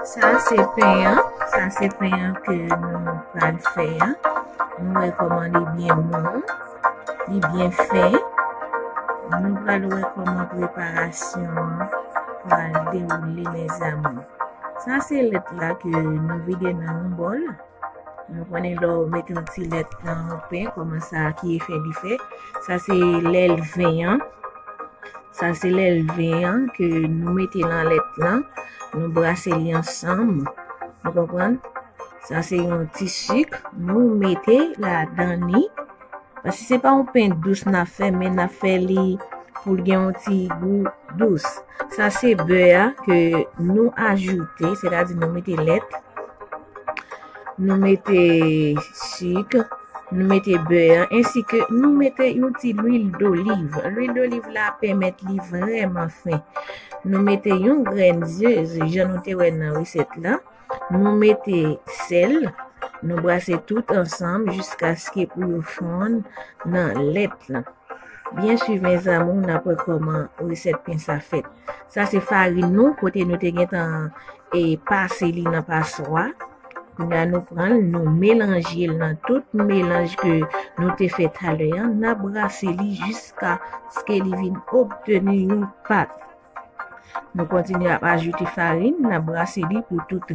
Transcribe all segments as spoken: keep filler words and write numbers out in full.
Sa se pen an. Sa se pen an ke nou pral fè an. Nou wè kòman li byen mou, li byen fen. Nou pral wè kòman preparasyon an pral dewoule, mes amours. Sa se lèt la ke nou vide nan yon bòl. Nou konnen lè w mete yon ti lèt nan yon pen, kòman sa, ki efè li fè. Sa se lèlven an. Sa se lèlven an ke nou mete nan lèt lan. Nou brase li ansanm. Nou konprann? Sa se yon ti sik. Nou mete ladan li. Paske se pa yon pen dous n ap fè, men n ap fè li pou l gen yon ti gou dous. Sa se bè a ke nou ajoute, sètadi nou mete lèt, nou mete sik, nou mete bè a, ensi ke nou mete yon ti lwil doliv. Lwil doliv la pèmèt li vrèman fen. Nou mete yon grenn ze, jan nou te wè nan resèt la. Nou mete sèl, nou brase tout ansanm jiskaske pou yo fonn nan lèt lan. Byen swiv, mes amours, n ap wè kòman resèt pen sa fèt. Sa se farin nou, kote nou te gentan, e, pase li nan paswa. Kounye a nou pran l, nou melanje l nan tout melanj ke nou te fè talè an. N ap brase li jiskaske li vin obteni yon pat. Nou kontinye ap ajoute farin, n ap brase li pou tout,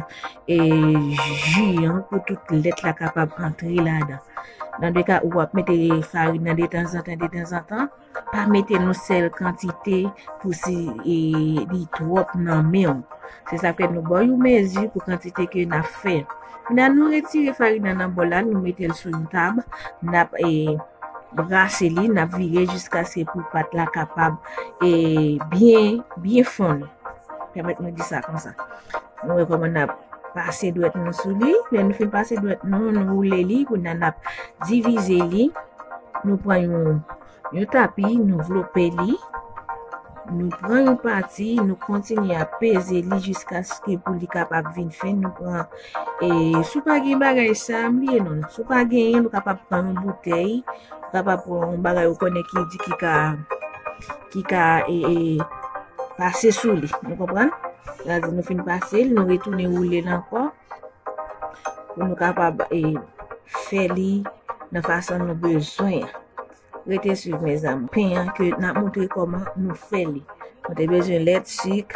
e, ji an, pou tout lèt la kapab antre ladan. Nan de ka, ou ap mete farin nan detanzantan, detanzantan. Pa mete yon sèl kantite pou si, e, li twòp nan men w. Se sa k fè nou ba w yon mezi pou kantite ke n ap fè. Kounye a nou retire farin nan, nan bòl la, nou mete l sou yon tab, n ap, e, brase li, n ap vire jiskaske pou pat la kapab, e, byen, byen fonn. Pèmèt nou di sa konsa. Nou wè kòman n ap pase dwèt nou sou li. Lè nou fin pase dwèt nou, nou woule li, kounye a n ap divize li. Nou pran yon, yon tapi, nou vlope li. Nou pran yon pati, nou kontinye ap peze li jiskaske pou li kapab vin fen. Nou pran, e, si w pa gen bagay sa, m bliye non. Si w pa genyen, nou kapab pran yon boutèy, nou kapab pran yon bagay ou konnen ki di ki ka, ki ka, e, e, pase sou li. Nou konprann? Sètadi nou fin pase l, nou retounen woule l ankò pou nou kapab, e, fè li nan fason nou bezwen an. Rete swiv, mes amours. Pen an ke n ap montre kòman nou fè li. Nou te bezwen lèt, sik,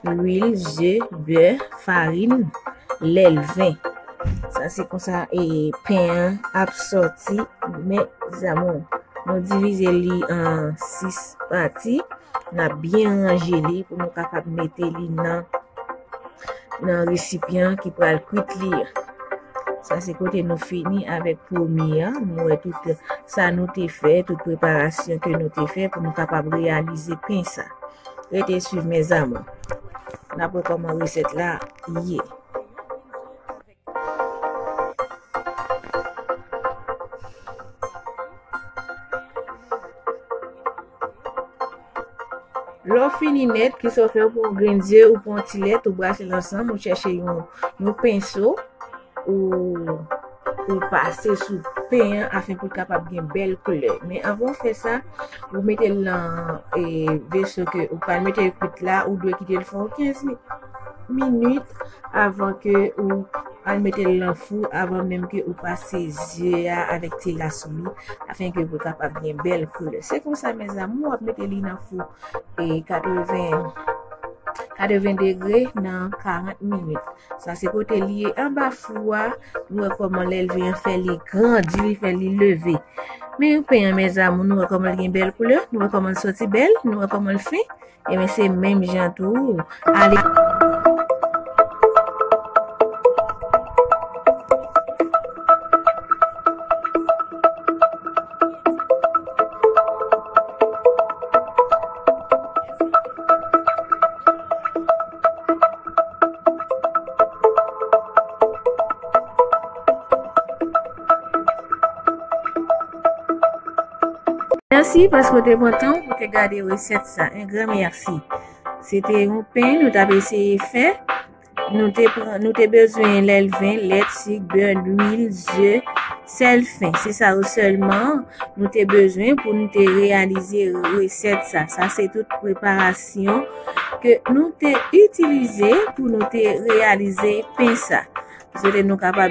lwil, ze, bè, farin, lèlven. Sa se konsa, e, pen an ap sòti, mes amours. Nou divize li an sis pati. N ap byen ranje li pou nou kapab mete li nan, nan resipyan ki pral kwit li an. Sa se kote nou fini avèk premye an. Nou wè tout sa nou te fè, tout preparasyon ke nou te fè pou nou kapab reyalize pen sa. Rete swiv, mes amours. N ap wè kòman resèt la ye. Lè w fini nèt, kisa w fè? Ou pran yon grenn ze, ou pran yon ti lèt, ou brase l ansanm, ou chèche yon, yon penso, ou, ou pase sou pen an afin pou l kapab gen bèl koulè. Men anvan w fè sa, ou mete l nan, e, veso ke ou pral mete l kwit la, ou dwe kite l fè yon kenz mi-, minit avan ke ou al mete l nan fou, avan menm ke ou pase ze a avèk ti la sou li, afin ke pou l kapab gen bèl koulè. Se konsa, mes amours, w ap mete li nan fou, e, katreven, katreven degre nan karant minit. Sa se kote li ye anba fou a. Nou wè kòman lèlven an fè li grandi, li fè li leve. Men pen an, mes amours, nou wè kòman l gen bèl koulè, nou wè kòman l sòti bèl, nou wè kòman l fen. Ebyen, se menm jan tou. Ale. Mèsi paske w te pran tan pou te gade resèt sa. Un grand merci. Se te yon pen nou t ap eseye fè. Nou te pran, nou te bezwen lèlven, lèt, sik, bè, lwil, ze, sèl, fen. Se sa yo sèlman nou te bezwen pou nou te reyalize resèt sa. Sa se tout preparasyon ke nou te itilize pou nou te reyalize pen sa. Swete nou kapab